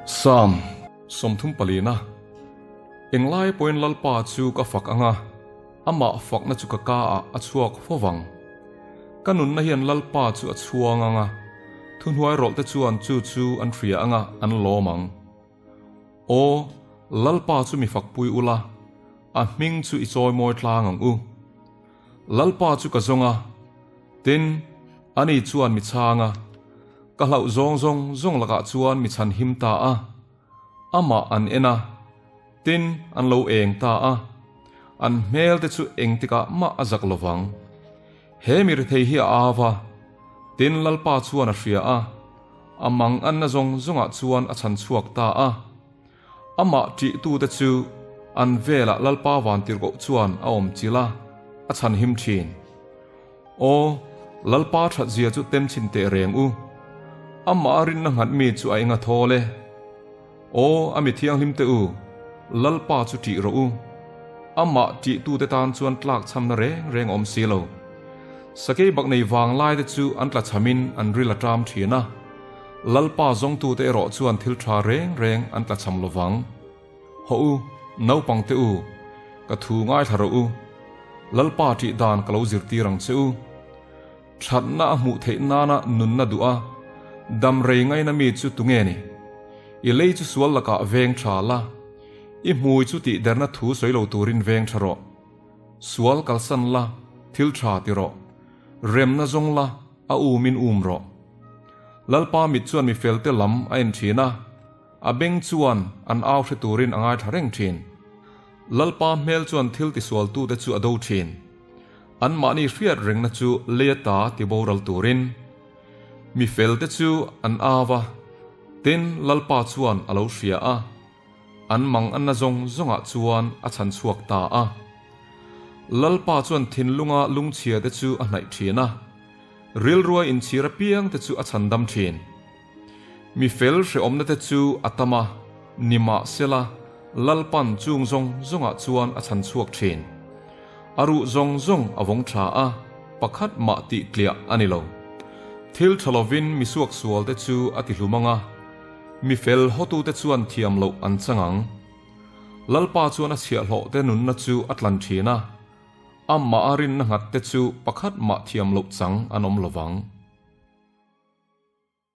Psalm 34 Englai pawhin Lalpa chu ka fak ang a, amah fakna chu ka ka ah a chhuak fo vang. Ka nunna hian Lalpa chu a chhuang ang a, thuhnuai rawlh te chuan chu chu an hria ang a, an lawm ang. Aw, Lalpa chu mi fakpui ula, a hming chu i chawimawi tlang ang u. Lalpa chu ka zawng a, tin, ani chuan mi chhang a, ka hlauh zawng zawng zawng lakah chuan mi chhan him ta a. Amah an en a, tin, an lo eng ta a, an hmel te chu engtikah mah a zak lo vang. He mi rethei hi a au va, tin, Lalpa chuan a hria a, a mang anna zawng zawngah chuan a chhan chhuak ta a. Amah ṭihtute chu an velah Lalpa Vantirhkoh chuan a awm chilh a, a chhanhim ṭhin. Aw, Lalpa ṭhatzia chu temchhin teh reng u. Amah a rinna nghat mi chu a eng a thawl e. Aw, a mi thianghlimte u, Lalpa chu ṭih rawh u. Amah ṭihtute tan chuan tlakchhamna reng reng a awm si lo. Sakei bak nei vanglaite chu an tlachhamin an ril a ṭam ṭhin a. Lalpa zawngtute erawh chuan thil tha reng reng an tlachham lo vang. Hawh u, naupangte u, ka thu ngaithla rawh u. Lalpa ṭih dan ka lo zirtir ang che u. Thatna a hmuh theih nana nunna duh a, dam rei ngaina mi chu tunge ni? I lei chu sual lakah veng tha la, i hmui chu tihderna thu sawi lo turin veng tha rawh. Sual kalsan la, thil tha ti rawh. Remna zawng la, a umin um rawh. Lalpa mit chuan mi felte lam a en thin a, a beng chuan an au hre turin a ngaithla reng thin. Lalpa hmel chuan thil tisualtute chu a do thin. Anmahni hriat rengna chu lei ata tiboral turin. Mi felte chu an au a, tin Lalpa chuan a lo hria a, an mang anna zawng zawngah chuan a chhan chhuak ta a. Lalpa chuan thinlunga lungchhiate chu a hnaih thin a. Rilrua inchhir apiang te chu a chhandam thin. Mi fel hrehawmna te chu a tam a, nimahsela Lalpan chung zawng zawngah chuan a chhan chhuak thin. A ruh zawng zawng a vawng tha a, pakhat mah tih tliah a ni lo. Thil tha lovin mi suaksual te chu a ti hlum ang a, mi fel hawtute chuan thiam loh an chang ang. Lalpa chuan a chhiahhlawh te nunna chu a tlan thin a, Amah a rinna nghat te chu pakhat mah thiam loh chang an awm lo vang.